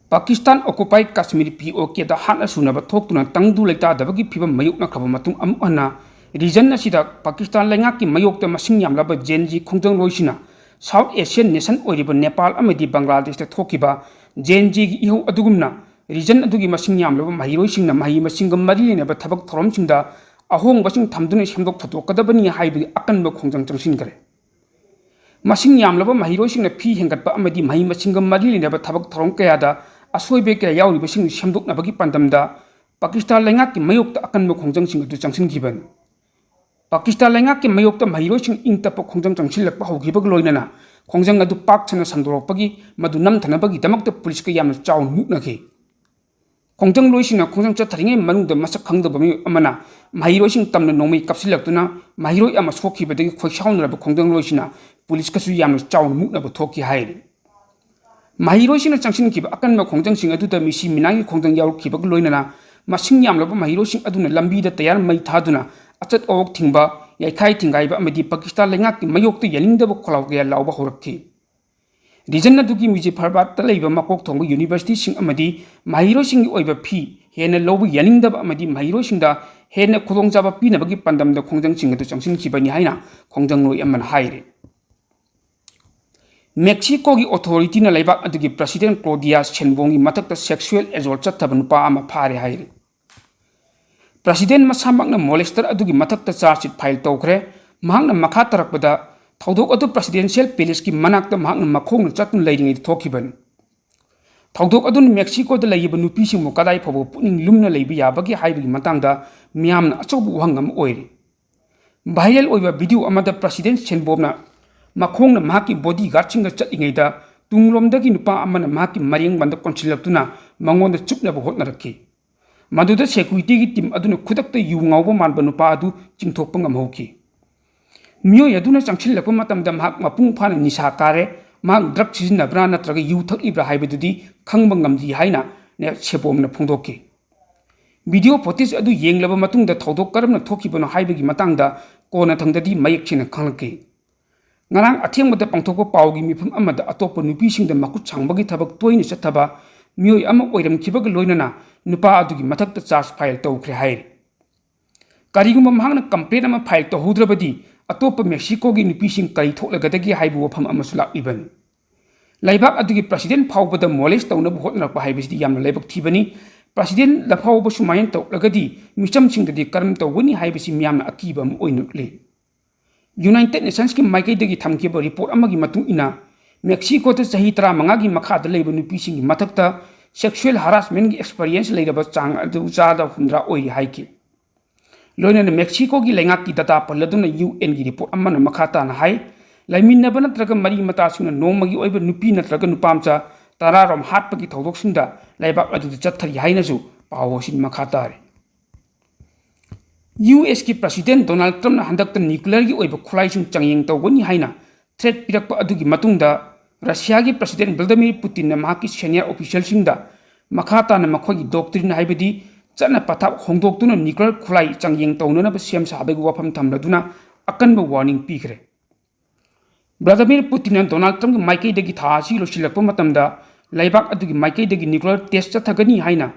ꯄꯥꯀꯤꯁꯇꯥꯟ occupied Kashmir POKꯗ ꯍꯥꯠꯅ ꯁꯨꯅꯕ ꯊꯣꯛꯇꯨꯅ ꯇꯪꯗꯨ ꯂꯩꯇꯥꯗꯕꯒꯤ ꯐꯤꯚꯝ ꯃꯥꯌꯣꯛꯅꯈ꯭ꯔꯕ ꯃꯇꯨꯡ ꯑꯃꯨꯛ ꯍꯟꯅ region ꯑꯁꯤꯗ ꯄꯥꯀꯤꯁꯇꯥꯟ ꯂꯩꯉꯥꯛꯀꯤ ꯃꯥꯌꯣꯛꯇ ꯃꯁꯤꯡ ꯌꯥꯝꯂꯕ Gen Z ꯈꯣꯡꯖꯪꯂꯣꯏꯁꯤꯡꯅ South Asian nation ꯑꯣꯏꯔꯤꯕ ꯅꯦꯄꯥꯜ ꯑꯃꯗꯤ ꯕꯪꯒ꯭ꯂꯥꯗꯦꯁꯇ ꯊꯣꯛꯈꯤꯕ Gen Zꯒꯤ ꯏꯍꯧ ꯑꯗꯨꯒꯨꯝꯅ region ꯑꯗꯨꯒꯤ ꯃꯁꯤꯡ ꯌꯥꯝꯂꯕ ꯃꯍꯩꯔꯣꯏꯁꯤꯡꯅ ꯃꯍꯩ ꯃꯁꯤꯡꯒ ꯃꯔꯤ ꯂꯩꯅꯕ ꯊꯕꯛ ꯊꯧꯔꯝꯁꯤꯡꯗ ꯑꯍꯣꯡꯕꯁꯤꯡ ꯊꯝꯗꯨꯅ ꯁꯦꯝꯗꯣꯛ ꯁꯥꯗꯣꯛꯀꯗꯕꯅꯤ ꯍꯥꯏꯕꯒꯤ ꯑꯀꯟꯕ ꯈꯣꯡꯖꯪ ꯆꯪꯁꯤꯟꯈ꯭ꯔꯦ꯫ ꯃꯁꯤꯡ ꯌꯥꯝꯂꯕ ꯃꯍꯩꯔꯣꯏꯁꯤꯡꯅ ꯐꯤ ꯍꯦꯟꯒꯠꯄ ꯑꯃꯗꯤ ꯃꯍꯩ ꯃꯁꯤꯡꯒ ꯃꯔꯤ ꯂꯩꯅꯕ ꯊꯕꯛ ꯊꯧꯔꯝ ꯀꯌꯥꯗ ꯑꯁꯣꯏꯕ ꯀꯌꯥ ꯌꯥꯎꯔꯤꯕꯁꯤꯡ ꯁꯦꯝꯗꯣꯛꯅꯕꯒꯤ ꯄꯥꯟꯗꯝꯗ ꯄꯥꯀꯤꯁꯇꯥꯟ ꯂꯩꯉꯥꯛꯀꯤ ꯃꯥꯌꯣꯛꯇ ꯑꯀꯟꯕ ꯈꯣꯡꯖꯪꯁꯤꯡ ꯑꯗꯨ ꯆꯪꯁꯤꯟꯈꯤꯕꯅꯤ꯫ ꯄꯥꯀꯤꯁꯇꯥꯟ ꯂꯩꯉꯥꯛꯀꯤ ꯃꯥꯌꯣꯛꯇ ꯃꯍꯩꯔꯣꯏꯁꯤꯡ ꯏꯪ ꯇꯞꯄ ꯈꯣꯡꯖꯪ ꯆꯪꯁꯤꯜꯂꯛꯄ ꯍꯧꯈꯤꯕꯒ ꯂꯣꯏꯅꯅ ꯈꯣꯡꯖꯪ ꯑꯗꯨ ꯄꯥꯛ ꯁꯟꯅ ꯁꯟꯗꯣꯔꯛꯄꯒꯤ ꯃꯗꯨ ꯅꯝꯊꯅꯕꯒꯤꯗꯃꯛꯇ ꯄꯨꯂꯤꯁꯀ ꯌꯥꯝꯅ ꯆꯥꯎꯅ ꯃꯨꯛꯅꯈꯤ꯫ ꯈꯣꯡꯖꯪꯂꯣꯏꯁꯤꯡꯅ ꯈꯣꯡꯖꯪ ꯆꯠꯊꯔꯤꯉꯩ ꯃꯅꯨꯡꯗ ꯃꯁꯛ ꯈꯪꯗꯕ ꯃꯤꯑꯣꯏ ꯑꯃꯅ ꯃꯍꯩꯔꯣꯏꯁꯤꯡ ꯇꯝꯅ ꯅꯣꯡꯃꯩ ꯀꯥꯞꯁꯤꯜꯂꯛꯇꯨꯅ ꯃꯍꯩꯔꯣꯏ ꯑꯃ ꯁꯣꯛꯈꯤꯕꯗꯒꯤ ꯈꯣꯏꯁꯥꯎꯅꯔꯕ ꯈꯣꯡꯖꯪꯂꯣꯏꯁꯤꯡꯅ ꯄꯨꯂꯤꯁꯀꯁꯨ ꯌꯥꯝꯅ ꯆꯥꯎꯅ ꯃꯨꯛꯅꯕ ꯊꯣꯛꯈꯤ ꯍꯥꯏꯔꯤ꯫ ꯃꯍꯩꯔꯣꯏꯁꯤꯡꯅ ꯆꯪꯁꯤꯟꯈꯤꯕ ꯑꯀꯟꯕ ꯈꯣꯡꯖꯪꯁꯤꯡ ꯑꯗꯨꯗ ꯃꯤꯁꯤ ꯃꯤꯅꯥꯒꯤ ꯈꯣꯡꯖꯪ ꯌꯥꯎꯔꯛꯈꯤꯕꯒ ꯂꯣꯏꯅꯅ ꯃꯁꯤꯡ ꯌꯥꯝꯂꯕ ꯃꯍꯩꯔꯣꯏꯁꯤꯡ ꯑꯗꯨꯅ ꯂꯝꯕꯤꯗ ꯇꯌꯥꯔ ꯃꯩ ꯊꯥꯗꯨꯅ ꯑꯆꯠ ꯑꯋꯣꯛ ꯊꯤꯡꯕ, ꯌꯩꯈꯥꯏ ꯊꯤꯡꯒꯥꯏꯕ ꯑꯃꯗꯤ ꯄꯥꯀꯤꯁꯇꯥꯟ ꯂꯩꯉꯥꯛꯀꯤ ꯃꯥꯌꯣꯛꯇ ꯌꯥꯅꯤꯡꯗꯕ ꯈꯣꯜꯂꯥꯎ ꯀꯌꯥ ꯂꯥꯎꯕ ꯍꯧꯔꯛꯈꯤ꯫ ꯔꯤꯖꯟ ꯑꯗꯨꯒꯤ ꯃꯨꯖꯤꯐꯥꯕꯥꯗꯇ ꯂꯩꯕ ꯃꯀꯣꯛ ꯊꯣꯡꯕ ꯌꯨꯅꯤꯚꯔꯁꯤꯇꯤꯁꯤꯡ ꯑꯃꯗꯤ ꯃꯍꯩꯔꯣꯏꯁꯤꯡꯒꯤ ꯑꯣꯏꯕ ꯐꯤ ꯍꯦꯟꯅ ꯂꯧꯕ ꯌꯥꯅꯤꯡꯗꯕ ꯑꯃꯗꯤ ꯃꯍꯩꯔꯣꯏꯁꯤꯡꯗ ꯍꯦꯟꯅ ꯈꯨꯗꯣꯡꯆꯥꯕ ꯄꯤꯅꯕꯒꯤ ꯄꯥꯟꯗꯝꯗ ꯈꯣꯡꯖꯪꯁꯤꯡ ꯑꯗꯨ ꯆꯪꯁꯤꯟꯈꯤꯕꯅꯤ ꯍꯥꯏꯅ ꯈꯣꯡꯖꯪꯂꯣꯏ ꯑꯃꯅ ꯍꯥꯏꯔꯤ꯫ ꯃꯦꯛꯁꯤꯀꯣꯒꯤ ꯑꯣꯊꯣꯔꯤꯇꯤꯅ ꯂꯩꯕꯥꯛ ꯑꯗꯨꯒꯤ ꯄ꯭ꯔꯁꯤꯗꯦꯟ ꯀ꯭ꯂꯣꯗꯤꯌꯥ ꯁꯦꯟꯕꯣꯝꯒꯤ ꯃꯊꯛꯇ ꯁꯦꯛꯁꯨꯑꯦꯜ ꯑꯦꯖꯣꯜ ꯆꯠꯊꯕ ꯅꯨꯄꯥ ꯑꯃ ꯐꯥꯔꯦ ꯍꯥꯏꯔꯤ꯫ ꯄ꯭ꯔꯁꯤꯗꯦꯟ ꯃꯁꯥꯃꯛꯅ ꯃꯣꯂꯦꯁꯇꯔ ꯑꯗꯨꯒꯤ ꯃꯊꯛꯇ ꯆꯥꯔꯖ ꯁꯤꯠ ꯐꯥꯏꯜ ꯇꯧꯈ꯭ꯔꯦ꯫ ꯃꯍꯥꯛꯅ ꯃꯈꯥ ꯇꯥꯔꯛꯄꯗ ꯊꯧꯗꯣꯛ ꯑꯗꯨ ꯄ꯭ꯔꯁꯤꯗꯦꯟꯁꯤꯌꯦꯜ ꯄꯦꯂꯦꯁꯀꯤ ꯃꯅꯥꯛꯇ ꯃꯍꯥꯛꯅ ꯃꯈꯣꯡꯅ ꯆꯠꯇꯨꯅ ꯂꯩꯔꯤꯉꯩꯗ ꯊꯣꯛꯈꯤꯕꯅꯤ꯫ ꯊꯧꯗꯣꯛ ꯑꯗꯨꯅ ꯃꯦꯛꯁꯤꯀꯣꯗ ꯂꯩꯔꯤꯕ ꯅꯨꯄꯤꯁꯤꯡꯕꯨ ꯀꯗꯥꯏ ꯐꯥꯎꯕ ꯄꯨꯛꯅꯤꯡ ꯂꯨꯝꯅ ꯂꯩꯕ ꯌꯥꯕꯒꯦ ꯍꯥꯏꯕꯒꯤ ꯃꯇꯥꯡꯗ ꯃꯤꯌꯥꯝꯅ ꯑꯆꯧꯕ ꯋꯥꯍꯪ ꯑꯃ ꯑꯣꯏꯔꯤ꯫ ꯚꯥꯏꯔꯦꯜ ꯑꯣꯏꯕ ꯚꯤꯗꯤꯑꯣ ꯑꯃꯗ ꯄ꯭ꯔꯁꯤꯗꯦꯟ ꯁꯦꯟꯕꯣꯝꯅ ꯃꯈꯣꯡꯅ ꯃꯍꯥꯛꯀꯤ ꯕꯣꯗꯤꯒꯥꯔꯗꯁꯤꯡꯒ ꯆꯠꯂꯤꯉꯩꯗ ꯇꯨꯡꯂꯣꯝꯗꯒꯤ ꯅꯨꯄꯥ ꯑꯃꯅ ꯃꯍꯥꯛꯀꯤ ꯃꯔꯦꯡꯕꯥꯟꯗ ꯀꯣꯟꯁꯤꯜꯂꯛꯇꯨꯅ ꯃꯉꯣꯟꯗ ꯆꯨꯞꯅꯕ ꯍꯣꯠꯅꯔꯛꯈꯤ꯫ ꯃꯗꯨꯗ ꯁꯦꯀ꯭ꯌꯨꯔꯤꯇꯤꯒꯤ ꯇꯤꯝ ꯑꯗꯨꯅ ꯈꯨꯗꯛꯇ ꯌꯨ ꯉꯥꯎꯕ ꯃꯥꯟꯕ ꯅꯨꯄꯥ ꯑꯗꯨ ꯆꯤꯡꯊꯣꯛꯄ ꯉꯝꯍꯧꯈꯤ꯫ ꯃꯤꯑꯣꯏ ꯑꯗꯨꯅ ꯆꯪꯁꯤꯜꯂꯛꯄ ꯃꯇꯝꯗ ꯃꯍꯥꯛ ꯃꯄꯨꯡ ꯐꯥꯅ ꯅꯤꯁꯥ ꯀꯥꯔꯦ, ꯃꯍꯥꯛ ꯗ꯭ꯔꯒ ꯁꯤꯖꯤꯟꯅꯕ꯭ꯔꯥ ꯅꯠꯇ꯭ꯔꯒ ꯌꯨ ꯊꯛꯂꯤꯕ꯭ꯔꯥ ꯍꯥꯏꯕꯗꯨꯗꯤ ꯈꯪꯕ ꯉꯝꯗꯦ ꯍꯥꯏꯅ ꯁꯦꯟꯕꯣꯝꯅ ꯐꯣꯡꯗꯣꯛꯈꯤ꯫ ꯚꯤꯗꯤꯑꯣ ꯐꯨꯇꯦꯖ ꯑꯗꯨ ꯌꯦꯡꯂꯕ ꯃꯇꯨꯡꯗ ꯊꯧꯗꯣꯛ ꯀꯔꯝꯅ ꯊꯣꯛꯈꯤꯕꯅꯣ ꯍꯥꯏꯕꯒꯤ ꯃꯇꯥꯡꯗ ꯀꯣꯟꯅꯊꯪꯗꯗꯤ ꯃꯌꯦꯛ ꯁꯦꯡꯅ ꯈꯪꯂꯛꯈꯤ꯫ ꯉꯔꯥꯡ ꯑꯊꯦꯡꯕꯗ ꯄꯥꯡꯊꯣꯛꯄ ꯄꯥꯎꯒꯤ ꯃꯤꯐꯝ ꯑꯃꯗ ꯑꯇꯣꯞꯄ ꯅꯨꯄꯤꯁꯤꯡꯗ ꯃꯈꯨꯠ ꯁꯥꯡꯕꯒꯤ ꯊꯕꯛ ꯇꯣꯏꯅ ꯆꯠꯊꯕ ꯃꯤꯑꯣꯏ ꯑꯃ ꯑꯣꯏꯔꯝꯈꯤꯕꯒ ꯂꯣꯏꯅꯅ ꯅꯨꯄꯥ ꯑꯗꯨꯒꯤ ꯃꯊꯛꯇ ꯆꯥꯔꯖ ꯐꯥꯏꯜ ꯇꯧꯈ꯭ꯔꯦ ꯍꯥꯏꯔꯤ꯫ ꯀꯔꯤꯒꯨꯝꯕ ꯃꯍꯥꯛꯅ ꯀꯝꯄ꯭ꯂꯦꯟ ꯑꯃ ꯐꯥꯏꯜ ꯇꯧꯍꯧꯗ꯭ꯔꯕꯗꯤ ꯑꯇꯣꯞꯄ ꯃꯦꯛꯁꯤꯀꯣꯒꯤ ꯅꯨꯄꯤꯁꯤꯡ ꯀꯔꯤ ꯊꯣꯛꯂꯒꯗꯒꯦ ꯍꯥꯏꯕ ꯋꯥꯐꯝ ꯑꯃꯁꯨ ꯂꯥꯛꯂꯤꯕꯅꯤ꯫ ꯂꯩꯕꯥꯛ ꯑꯗꯨꯒꯤ ꯄ꯭ꯔꯁꯤꯗꯦꯟ ꯐꯥꯎꯕꯗ ꯃꯣꯂꯦꯁ ꯇꯧꯅꯕ ꯍꯣꯠꯅꯔꯛꯄ ꯍꯥꯏꯕꯁꯤꯗꯤ ꯌꯥꯝꯅ ꯂꯥꯏꯕꯛ ꯊꯤꯕꯅꯤ꯫ ꯄ꯭ꯔꯁꯤꯗꯦꯟꯗ ꯐꯥꯎꯕ ꯁꯨꯃꯥꯏꯅ ꯇꯧꯔꯛꯂꯒꯗꯤ ꯃꯤꯆꯝꯁꯤꯡꯗꯗꯤ ꯀꯔꯝ ꯇꯧꯒꯅꯤ ꯍꯥꯏꯕꯁꯤ ꯃꯤꯌꯥꯝꯅ ꯑꯀꯤꯕ ꯑꯃ ꯑꯣꯏꯅ ꯎꯠꯂꯤ꯫ United Nationsꯀꯤ ꯃꯥꯏꯀꯩꯗꯒꯤ ꯊꯝꯈꯤꯕ report ꯑꯃꯒꯤ ꯃꯇꯨꯡ ꯏꯟꯅ, ꯃꯦꯛꯁꯤꯀꯣꯗ ꯆꯍꯤ ꯇꯔꯥꯃꯉꯥꯒꯤ ꯃꯈꯥꯗ ꯂꯩꯕ ꯅꯨꯄꯤꯁꯤꯡꯒꯤ ꯃꯊꯛꯇ sexual harassmentꯀꯤ experience ꯂꯩꯔꯕ ꯆꯥꯡ ꯑꯗꯨ ꯆꯥꯗ ꯍꯨꯝꯗ꯭ꯔꯥ ꯑꯣꯏꯔꯤ ꯍꯥꯏꯈꯤ꯫ ꯂꯣꯏꯅꯅ ꯃꯦꯛꯁꯤꯀꯣꯒꯤ ꯂꯩꯉꯥꯛꯀꯤ data ꯄꯜꯂꯗꯨꯅ UNꯒꯤ report ꯑꯃꯅ ꯃꯈꯥ ꯇꯥꯅ ꯍꯥꯏ, ꯂꯩꯃꯤꯟꯅꯕ ꯅꯠꯇ꯭ꯔꯒ ꯃꯔꯤ ꯃꯇꯥꯁꯤꯡꯅ ꯅꯣꯡꯃꯒꯤ ꯑꯣꯏꯕ ꯅꯨꯄꯤ ꯅꯠꯇ꯭ꯔꯒ ꯅꯨꯄꯥ ꯃꯆꯥ ꯇꯔꯥꯔꯣꯝ ꯍꯥꯠꯄꯒꯤ ꯊꯧꯗꯣꯛꯁꯤꯡꯗ ꯂꯩꯕꯥꯛ ꯑꯗꯨꯗ ꯆꯠꯊꯔꯤ ꯍꯥꯏꯅꯁꯨ ꯄꯥꯎ ꯑꯁꯤꯅ ꯃꯈꯥ ꯇꯥꯔꯤ꯫ USꯀꯤ President Donald Trumpꯅ ꯍꯟꯗꯛꯇ nuclearꯒꯤ ꯑꯣꯏꯕ ꯈꯨꯠꯂꯥꯏꯁꯤꯡ ꯆꯥꯡꯌꯦꯡ ꯇꯧꯒꯅꯤ ꯍꯥꯏꯅ threat ꯄꯤꯔꯛꯄ ꯑꯗꯨꯒꯤ ꯃꯇꯨꯡꯗ, ꯔꯁꯤꯌꯥꯒꯤ President Vladimirꯄꯨꯇꯤꯟꯅ ꯃꯍꯥꯛꯀꯤ senior officialꯁꯤꯡꯗ ꯃꯈꯥ ꯇꯥꯅ ꯃꯈꯣꯏꯒꯤ doctrine, ꯍꯥꯏꯕꯗꯤ ꯆꯠꯅ ꯄꯊꯥꯞ ꯍꯣꯡꯗꯣꯛꯇꯨꯅ nuclear ꯈꯨꯠꯂꯥꯏ ꯆꯥꯡꯌꯦꯡ ꯇꯧꯅꯅꯕ ꯁꯦꯝ ꯁꯥꯕꯒꯤ ꯋꯥꯐꯝ ꯊꯝꯂꯗꯨꯅ ꯑꯀꯟꯕ warning ꯄꯤꯈ꯭ꯔꯦ꯫ Vladimirꯄꯨꯇꯤꯟꯅ Donald Trumpꯀꯤ ꯃꯥꯏꯀꯩꯗꯒꯤ ꯊꯥ ꯑꯁꯤ ꯂꯣꯏꯁꯤꯜꯂꯛꯄ ꯃꯇꯝꯗ ꯂꯩꯕꯥꯛ ꯑꯗꯨꯒꯤ ꯃꯥꯏꯀꯩꯗꯒꯤ nuclear test ꯆꯠꯊꯒꯅꯤ ꯍꯥꯏꯅ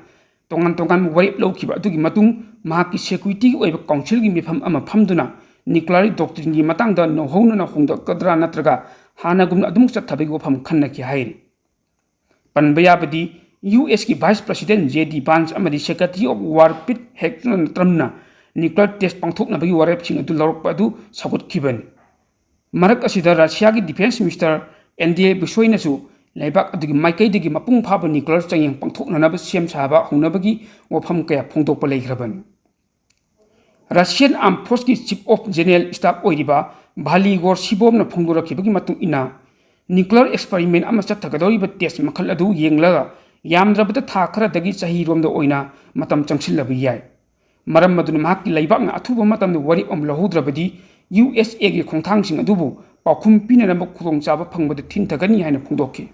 ꯇꯣꯉꯥꯟ ꯇꯣꯉꯥꯟꯕ ꯋꯥꯔꯦꯞ ꯂꯧꯈꯤꯕ ꯑꯗꯨꯒꯤ ꯃꯇꯨꯡ, ꯃꯍꯥꯛꯀꯤ securityꯒꯤ ꯑꯣꯏꯕ councilꯒꯤ ꯃꯤꯐꯝ ꯑꯃ ꯐꯝꯗꯨꯅ nuclear doctrineꯒꯤ ꯃꯇꯥꯡꯗ ꯅꯧꯍꯧꯅꯅ ꯍꯣꯡꯗꯣꯛꯀꯗ꯭ꯔꯥ ꯅꯠꯇ꯭ꯔꯒ ꯍꯥꯟꯅꯒꯨꯝꯅ ꯑꯗꯨꯃꯛ ꯆꯠꯊꯕꯒꯤ ꯋꯥꯐꯝ ꯈꯟꯅꯈꯤ ꯍꯥꯏꯔꯤ꯫ ꯄꯟꯕ ꯌꯥꯕꯗꯤ, USꯀꯤ Vice President JD Vance ꯑꯃꯗꯤ Secretary of War Pete Hegsethna Trumpꯅ nuclear test ꯄꯥꯡꯊꯣꯛꯅꯕꯒꯤ ꯋꯥꯔꯦꯞꯁꯤꯡ ꯑꯗꯨ ꯂꯧꯔꯛꯄ ꯑꯗꯨ ꯁꯧꯒꯠꯈꯤꯕꯅꯤ꯫ ꯃꯔꯛ ꯑꯁꯤꯗ, ꯔꯁꯤꯌꯥꯒꯤ Defence Minister Andriy Vysotꯅꯁꯨ ꯂꯩꯕꯥꯛ ꯑꯗꯨꯒꯤ ꯃꯥꯏꯀꯩꯗꯒꯤ ꯃꯄꯨꯡ ꯐꯥꯕ nuclear ꯆꯥꯡꯌꯦꯡ ꯄꯥꯡꯊꯣꯛꯅꯅꯕ ꯁꯦꯝ ꯁꯥꯕ ꯍꯧꯅꯕꯒꯤ ꯋꯥꯐꯝ ꯀꯌꯥ ꯐꯣꯡꯗꯣꯛꯄ ꯂꯩꯈ꯭ꯔꯕꯅꯤ꯫ Russian Armed Forceꯀꯤ Chief of General Staff ꯑꯣꯏꯔꯤꯕ Valery Gershipovꯅ ꯐꯣꯡꯗꯣꯔꯛꯈꯤꯕꯒꯤ ꯃꯇꯨꯡ ꯏꯟꯅ, nuclear experiment ꯑꯃ ꯆꯠꯊꯒꯗꯧꯔꯤꯕ test ꯃꯈꯜ ꯑꯗꯨ ꯌꯦꯡꯂꯒ ꯌꯥꯝꯗ꯭ꯔꯕꯗ ꯊꯥ ꯈꯔꯗꯒꯤ ꯆꯍꯤꯔꯣꯝꯗ ꯑꯣꯏꯅ ꯃꯇꯝ ꯆꯪꯁꯤꯜꯂꯕ ꯌꯥꯏ꯫ ꯃꯔꯝ ꯑꯗꯨꯅ ꯃꯍꯥꯛꯀꯤ ꯂꯩꯕꯥꯛꯅ ꯑꯊꯨꯕ ꯃꯇꯝꯗ ꯋꯥꯔꯦꯞ ꯑꯃ ꯂꯧꯍꯧꯗ꯭ꯔꯕꯗꯤ, USAꯒꯤ ꯈꯣꯡꯊꯥꯡꯁꯤꯡ ꯑꯗꯨꯕꯨ ꯄꯥꯎꯈꯨꯝ ꯄꯤꯅꯅꯕ ꯈꯨꯗꯣꯡꯆꯥꯕ ꯐꯪꯕꯗ ꯊꯤꯟꯊꯒꯅꯤ ꯍꯥꯏꯅ ꯐꯣꯡꯗꯣꯛꯈꯤ꯫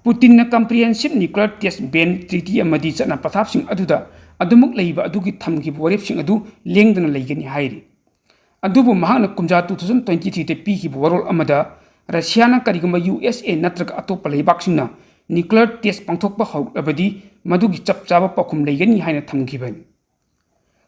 ꯄꯨꯇꯤꯟꯅ comprehensive nuclear test ban treaty ꯑꯃꯗꯤ ꯆꯠꯅ ꯄꯊꯥꯞꯁꯤꯡ ꯑꯗꯨꯗ ꯑꯗꯨꯃꯛ ꯂꯩꯕ ꯑꯗꯨꯒꯤ ꯊꯝꯈꯤꯕ ꯋꯥꯔꯦꯞꯁꯤꯡ ꯑꯗꯨ ꯂꯦꯡꯗꯅ ꯂꯩꯒꯅꯤ ꯍꯥꯏꯔꯤ꯫ ꯑꯗꯨꯕꯨ ꯃꯍꯥꯛꯅ ꯀꯨꯝꯖꯥ two thousand twenty threeꯗ ꯄꯤꯈꯤꯕ ꯋꯥꯔꯣꯜ ꯑꯃꯗ, ꯔꯁꯤꯌꯥꯅ ꯀꯔꯤꯒꯨꯝꯕ USA ꯅꯠꯇ꯭ꯔꯒ ꯑꯇꯣꯞꯄ ꯂꯩꯕꯥꯛꯁꯤꯡꯅ nuclear test ꯄꯥꯡꯊꯣꯛꯄ ꯍꯧꯔꯛꯂꯕꯗꯤ, ꯃꯗꯨꯒꯤ ꯆꯞ ꯆꯥꯕ ꯄꯥꯎꯈꯨꯝ ꯂꯩꯒꯅꯤ ꯍꯥꯏꯅ ꯊꯝꯈꯤꯕꯅꯤ꯫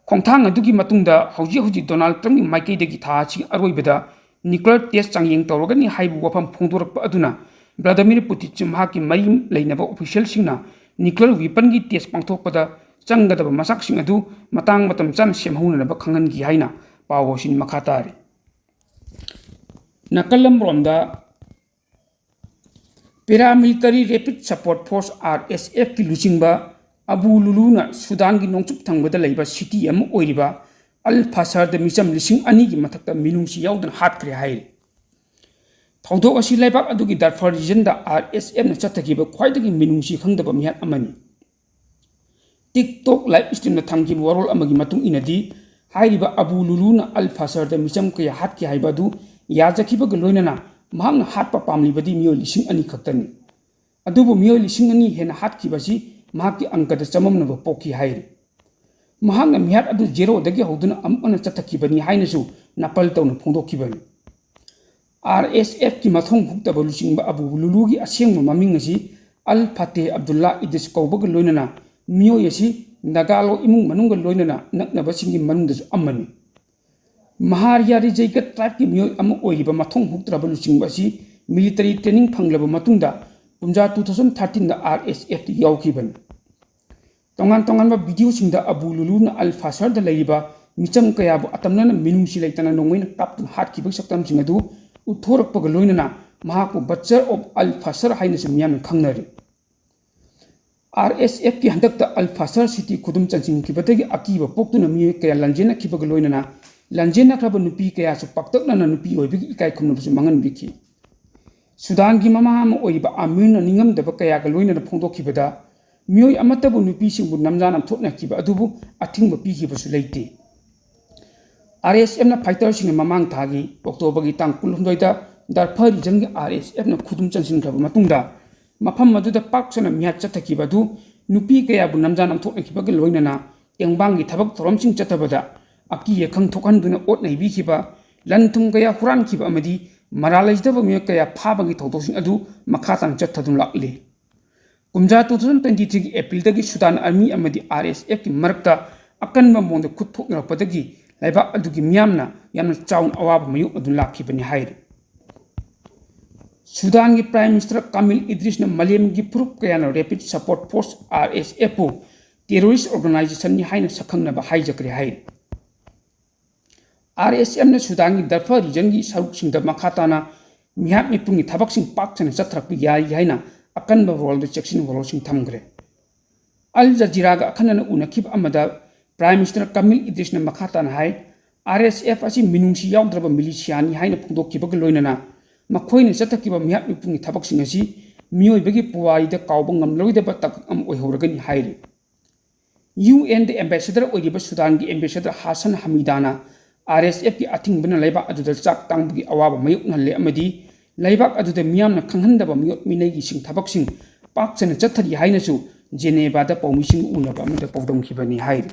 ꯈꯣꯡꯊꯥꯡ ꯑꯗꯨꯒꯤ ꯃꯇꯨꯡꯗ ꯍꯧꯖꯤꯛ ꯍꯧꯖꯤꯛ Donald Trumpꯀꯤ ꯃꯥꯏꯀꯩꯗꯒꯤ ꯊꯥ ꯑꯁꯤꯒꯤ ꯑꯔꯣꯏꯕꯗ nuclear test ꯆꯥꯡꯌꯦꯡ ꯇꯧꯔꯒꯅꯤ ꯍꯥꯏꯕ ꯋꯥꯐꯝ ꯐꯣꯡꯗꯣꯔꯛꯄ ꯑꯗꯨꯅ Vladimir Putinꯁꯨ ꯃꯍꯥꯛꯀꯤ ꯃꯔꯤ ꯂꯩꯅꯕ officialꯁꯤꯡꯅ nuclear weaponꯒꯤ test ꯄꯥꯡꯊꯣꯛꯄꯗ ꯆꯪꯒꯗꯕ ꯃꯆꯥꯛꯁꯤꯡ ꯑꯗꯨ ꯃꯇꯥꯡ ꯃꯇꯝ ꯆꯥꯅ ꯁꯦꯝꯍꯧꯅꯅꯕ ꯈꯪꯍꯟꯈꯤ ꯍꯥꯏꯅ ꯄꯥꯎ ꯑꯁꯤꯅ ꯃꯈꯥ ꯇꯥꯔꯤ꯫ ꯅꯥꯀꯜ ꯑꯃꯔꯣꯝꯗ Paramilitary Rapid Support Force, R S F ꯀꯤ ꯂꯨꯆꯤꯡꯕ ꯑꯕꯨ ꯂꯨꯂꯨꯅ ꯁꯨꯗꯥꯟꯒꯤ ꯅꯣꯡꯆꯨꯞ ꯊꯪꯕꯗ ꯂꯩꯕ ꯁꯤꯇꯤ ꯑꯃ ꯑꯣꯏꯔꯤꯕ ꯑꯜ ꯐꯥꯁꯔꯗ ꯃꯤꯆꯝ ꯂꯤꯁꯤꯡ ꯑꯅꯤꯒꯤ ꯃꯊꯛꯇ ꯃꯤꯅꯨꯡꯁꯤ ꯌꯥꯎꯗꯅ ꯍꯥꯠꯈ꯭ꯔꯦ ꯍꯥꯏꯔꯤ꯫ ꯊꯧꯗꯣꯛ ꯑꯁꯤ ꯂꯩꯕꯥꯛ ꯑꯗꯨꯒꯤ ꯗꯥꯔꯐꯔ ꯔꯤꯖꯟꯗ R S F ꯅ ꯆꯠꯊꯈꯤꯕ ꯈ꯭ꯋꯥꯏꯗꯒꯤ ꯃꯤꯅꯨꯡꯁꯤ ꯈꯪꯗꯕ ꯃꯤꯍꯥꯠ ꯑꯃꯅꯤ꯫ TikTok live stream ꯗ ꯊꯝꯈꯤꯕ ꯋꯥꯔꯣꯜ ꯑꯃꯒꯤ ꯃꯇꯨꯡ ꯏꯟꯅꯗꯤ, ꯍꯥꯏꯔꯤꯕ ꯑꯕꯨ ꯂꯨꯂꯨꯅ ꯑꯜ ꯐꯥꯁꯔꯗ ꯃꯤꯆꯝ ꯀꯌꯥ ꯍꯥꯠꯈꯤ ꯍꯥꯏꯕ ꯑꯗꯨ ꯌꯥꯖꯈꯤꯕꯒ ꯂꯣꯏꯅꯅ ꯃꯍꯥꯛꯅ ꯍꯥꯠꯄ ꯄꯥꯝꯂꯤꯕꯗꯤ ꯃꯤꯑꯣꯏ ꯂꯤꯁꯤꯡ ꯑꯅꯤ ꯈꯛꯇꯅꯤ꯫ ꯑꯗꯨꯕꯨ ꯃꯤꯑꯣꯏ ꯂꯤꯁꯤꯡ ꯑꯅꯤ ꯍꯦꯟꯅ ꯍꯥꯠꯈꯤꯕꯁꯤ ꯃꯍꯥꯛꯀꯤ ꯑꯪꯀꯗ ꯆꯃꯝꯅꯕ ꯄꯣꯛꯈꯤ ꯍꯥꯏꯔꯤ꯫ ꯃꯍꯥꯛꯅ ꯃꯤꯍꯥꯠ ꯑꯗꯨ ꯖꯦꯔꯣꯗꯒꯤ ꯍꯧꯗꯨꯅ ꯑꯃꯨꯛ ꯍꯟꯅ ꯆꯠꯊꯈꯤꯕꯅꯤ ꯍꯥꯏꯅꯁꯨ ꯅꯥꯄꯜ ꯇꯧꯅ ꯐꯣꯡꯗꯣꯛꯈꯤꯕꯅꯤ꯫ R S F ꯀꯤ ꯃꯊꯣꯡ ꯍꯨꯛꯇꯕ ꯂꯨꯆꯤꯡꯕ ꯑꯕꯨ ꯂꯨꯂꯨꯒꯤ ꯑꯁꯦꯡꯕ ꯃꯃꯤꯡ ꯑꯁꯤ ꯑꯜ ꯐꯇꯦꯍ ꯑꯕꯗꯨꯜꯂꯥ ꯏꯗꯤꯁ ꯀꯧꯕꯒ ꯂꯣꯏꯅꯅ ꯃꯤꯑꯣꯏ ꯑꯁꯤ ꯅꯥꯒꯥꯂꯣ ꯏꯃꯨꯡ ꯃꯅꯨꯡꯒ ꯂꯣꯏꯅꯅ ꯅꯛꯅꯕꯁꯤꯡꯒꯤ ꯃꯅꯨꯡꯗꯁꯨ ꯑꯃꯅꯤ꯫ ꯃꯍꯥꯔꯤꯌꯥ ꯔꯤꯖꯩꯒꯠ ꯇ꯭ꯔꯥꯏꯕꯀꯤ ꯃꯤꯑꯣꯏ ꯑꯃ ꯑꯣꯏꯔꯤꯕ ꯃꯊꯣꯡ ꯍꯨꯛꯇ꯭ꯔꯕ ꯂꯨꯆꯤꯡꯕ ꯑꯁꯤ ꯃꯤꯂꯤꯇꯔꯤ ꯇ꯭ꯔꯦꯅꯤꯡ ꯐꯪꯂꯕ ꯃꯇꯨꯡꯗ ꯀꯨꯝꯖꯥ two thousand thirteen ꯗ R S F ꯇ ꯌꯥꯎꯈꯤꯕꯅꯤ꯫ ꯇꯣꯉꯥꯟ ꯇꯣꯉꯥꯟꯕ ꯚꯤꯗꯤꯑꯣꯁꯤꯡꯗ ꯑꯕꯨ ꯂꯨꯂꯨꯅ ꯑꯜ ꯐꯥꯁꯔꯗ ꯂꯩꯔꯤꯕ ꯃꯤꯆꯝ ꯀꯌꯥꯕꯨ ꯑꯇꯝꯅꯅ ꯃꯤꯅꯨꯡꯁꯤ ꯂꯩꯇꯅ ꯅꯣꯡꯃꯩꯅ ꯀꯥꯞꯇꯨꯅ ꯍꯥꯠꯈꯤꯕꯒꯤ ꯁꯛꯇꯝꯁꯤꯡ ꯑꯗꯨ ꯎꯠꯊꯣꯔꯛꯄꯒ ꯂꯣꯏꯅꯅ ꯃꯍꯥꯛꯄꯨ Butcher of Al Fasher ꯍꯥꯏꯅꯁꯨ ꯃꯤꯌꯥꯝꯅ ꯈꯪꯅꯔꯤ꯫ R S F ꯀꯤ ꯍꯟꯗꯛꯇ ꯑꯜ ꯐꯥꯁꯔ ꯁꯤꯇꯤ ꯈꯨꯗꯨꯝ ꯆꯟꯁꯤꯟꯈꯤꯕꯗꯒꯤ ꯑꯀꯤꯕ ꯄꯣꯛꯇꯨꯅ ꯃꯤꯑꯣꯏ ꯀꯌꯥ ꯂꯥꯟꯖꯦꯟꯅꯈꯤꯕꯒ ꯂꯣꯏꯅꯅ ꯂꯥꯟꯖꯦꯟꯅꯈ꯭ꯔꯕ ꯅꯨꯄꯤ ꯀꯌꯥꯁꯨ ꯄꯥꯛꯇꯛꯅꯅ ꯅꯨꯄꯤ ꯑꯣꯏꯕꯒꯤ ꯏꯀꯥꯏ ꯈꯨꯝꯅꯕꯁꯨ ꯃꯥꯡꯍꯟꯕꯤꯈꯤ꯫ ꯁꯨꯗꯥꯟꯒꯤ ꯃꯃꯥ ꯑꯃ ꯑꯣꯏꯔꯤꯕ ꯑꯃꯤꯔꯅ ꯅꯤꯡꯉꯝꯗꯕ ꯀꯌꯥꯒ ꯂꯣꯏꯅꯅ ꯐꯣꯡꯗꯣꯛꯈꯤꯕꯗ, ꯃꯤꯑꯣꯏ ꯑꯃꯠꯇꯕꯨ ꯅꯨꯄꯤꯁꯤꯡꯕꯨ ꯅꯝꯖꯥ ꯅꯝꯊꯣꯛꯅꯈꯤꯕ ꯑꯗꯨꯕꯨ ꯑꯊꯤꯡꯕ ꯄꯤꯈꯤꯕꯁꯨ ꯂꯩꯇꯦ꯫ R S F ꯅ ꯐꯥꯏꯇꯔꯁꯤꯡꯅ ꯃꯃꯥꯡ ꯊꯥꯒꯤ ꯑꯣꯛꯇꯣꯕꯔꯒꯤ ꯇꯥꯡ ꯀꯨꯟꯍꯨꯝꯗꯣꯏꯗ ꯗꯥꯔꯐꯔ ꯔꯤꯖꯟꯒꯤ R S F ꯅ ꯈꯨꯗꯨꯝ ꯆꯟꯁꯤꯟꯈ꯭ꯔꯕ ꯃꯇꯨꯡꯗ, ꯃꯐꯝ ꯑꯗꯨꯗ ꯄꯥꯛ ꯁꯟꯅ ꯃꯤꯍꯥꯠ ꯆꯠꯊꯈꯤꯕ ꯑꯗꯨ ꯅꯨꯄꯤ ꯀꯌꯥꯕꯨ ꯅꯝꯖꯥ ꯅꯝꯊꯣꯛꯅꯈꯤꯕꯒ ꯂꯣꯏꯅꯅ ꯇꯦꯡꯕꯥꯡꯒꯤ ꯊꯕꯛ ꯊꯧꯔꯝꯁꯤꯡ ꯆꯠꯊꯕꯗ ꯑꯀꯤ ꯑꯈꯪ ꯊꯣꯛꯍꯟꯗꯨꯅ ꯑꯣꯠ ꯅꯩꯕꯤꯈꯤꯕ, ꯂꯟ ꯊꯨꯝ ꯀꯌꯥ ꯍꯨꯔꯥꯟꯈꯤꯕ ꯑꯃꯗꯤ ꯃꯔꯥꯜ ꯂꯩꯖꯗꯕ ꯃꯤꯑꯣꯏ ꯀꯌꯥ ꯐꯥꯕꯒꯤ ꯊꯧꯗꯣꯛꯁꯤꯡ ꯑꯗꯨ ꯃꯈꯥ ꯇꯥꯅ ꯆꯠꯊꯗꯨꯅ ꯂꯥꯛꯂꯤ꯫ ꯀꯨꯝꯖꯥ two thousand twenty three ꯒꯤ ꯑꯦꯄ꯭ꯔꯤꯜꯗꯒꯤ ꯁꯨꯗꯥꯟ ꯑꯥꯔꯃꯤ ꯑꯃꯗꯤ R S F ꯀꯤ ꯃꯔꯛꯇ ꯑꯀꯟꯕ ꯃꯑꯣꯡꯗ ꯈꯨꯠ ꯊꯣꯛꯅꯔꯛꯄꯗꯒꯤ ꯂꯩꯕꯥꯛ ꯑꯗꯨꯒꯤ ꯃꯤꯌꯥꯝꯅ ꯌꯥꯝꯅ ꯆꯥꯎꯅ ꯑꯋꯥꯕ ꯃꯥꯌꯣꯛꯅꯗꯨꯅ ꯂꯥꯛꯈꯤꯕꯅꯤ ꯍꯥꯏꯔꯤ꯫ ꯁꯨꯗꯥꯟꯒꯤ Prime Minister ꯀꯥꯃꯤꯜ ꯏꯗ꯭ꯔꯤꯁꯅ ꯃꯥꯂꯦꯝꯒꯤ ꯐꯨꯔꯨꯞ ꯀꯌꯥꯅ Rapid Support Force, R S F ꯄꯨ terrorist organization ꯅꯤ ꯍꯥꯏꯅ ꯁꯛꯈꯪꯅꯕ ꯍꯥꯏꯖꯈ꯭ꯔꯦ ꯍꯥꯏꯔꯤ꯫ ꯑꯥꯔ ꯑꯦꯁ ꯑꯦꯐꯅ ꯁꯨꯗꯥꯟꯒꯤ ꯗꯔꯐꯔ ꯔꯤꯖꯟꯒꯤ ꯁꯔꯨꯛꯁꯤꯡꯗ ꯃꯈꯥ ꯇꯥꯅ ꯃꯤꯍꯥꯠ ꯃꯤꯄꯨꯡꯒꯤ ꯊꯕꯛꯁꯤꯡ ꯄꯥꯛ ꯁꯟꯅ ꯆꯠꯊꯔꯛꯄ ꯌꯥꯔꯤ ꯍꯥꯏꯅ ꯑꯀꯟꯕ ꯋꯥꯔꯣꯜꯗ ꯆꯦꯛꯁꯤꯟ ꯋꯥꯔꯣꯜꯁꯤꯡ ꯊꯝꯈ꯭ꯔꯦ꯫ ꯑꯜ ꯖꯖꯤꯔꯥꯒ ꯑꯈꯟꯅꯅ ꯎꯅꯈꯤꯕ ꯑꯃꯗ ꯄ꯭ꯔꯥꯏꯝ ꯃꯤꯅꯤꯁꯇꯔ ꯀꯃꯤꯜ ꯏꯗ꯭ꯔꯤꯁꯅ ꯃꯈꯥ ꯇꯥꯅ ꯍꯥꯏ, ꯑꯥꯔ ꯑꯦꯁ ꯑꯦꯐ ꯑꯁꯤ ꯃꯤꯅꯨꯡꯁꯤ ꯌꯥꯎꯗ꯭ꯔꯕ ꯃꯤꯂꯤꯁꯤꯌꯥꯅꯤ ꯍꯥꯏꯅ ꯐꯣꯡꯗꯣꯛꯈꯤꯕꯒ ꯂꯣꯏꯅꯅ ꯃꯈꯣꯏꯅ ꯆꯠꯊꯈꯤꯕ ꯃꯤꯍꯥꯠ ꯃꯤꯄꯨꯡꯒꯤ ꯊꯕꯛꯁꯤꯡ ꯑꯁꯤ ꯃꯤꯑꯣꯏꯕꯒꯤ ꯄꯨꯋꯥꯔꯤꯗ ꯀꯥꯎꯕ ꯉꯝꯂꯔꯣꯏꯗꯕ ꯇꯥꯡꯀꯛ ꯑꯃ ꯑꯣꯏꯍꯧꯔꯒꯅꯤ ꯍꯥꯏꯔꯤ꯫ ꯌꯨ ꯑꯦꯟꯗ ꯑꯦꯝꯕꯦꯁꯦꯗꯔ ꯑꯣꯏꯔꯤꯕ ꯁꯨꯗꯥꯟꯒꯤ ꯑꯦꯝꯕꯦꯁꯦꯗꯔ ꯍꯥꯁꯟ ꯍꯃꯤꯗꯥꯅ ꯑꯥꯔ ꯑꯦꯁ ꯑꯦꯐꯀꯤ ꯑꯊꯤꯡꯕꯅ ꯂꯩꯕꯥꯛ ꯑꯗꯨꯗ ꯆꯥꯛ ꯇꯥꯡꯕꯒꯤ ꯑꯋꯥꯕ ꯃꯥꯌꯣꯛꯅꯍꯜꯂꯦ ꯑꯃꯗꯤ ꯂꯩꯕꯥꯛ ꯑꯗꯨꯗ ꯃꯤꯌꯥꯝꯅ ꯈꯪꯍꯟꯗꯕ ꯃꯤꯑꯣꯠ ꯃꯤꯅꯩꯒꯤ ꯁꯤꯡ ꯊꯕꯛꯁꯤꯡ ꯄꯥꯛ ꯁꯟꯅ ꯆꯠꯊꯔꯤ ꯍꯥꯏꯅꯁꯨ ꯖꯦꯅꯦꯕꯥꯗ ꯄꯥꯎꯃꯤꯁꯤꯡ ꯎꯅꯕ ꯑꯃꯗ ꯄꯥꯎꯗꯝꯈꯤꯕꯅꯤ ꯍꯥꯏꯔꯤ꯫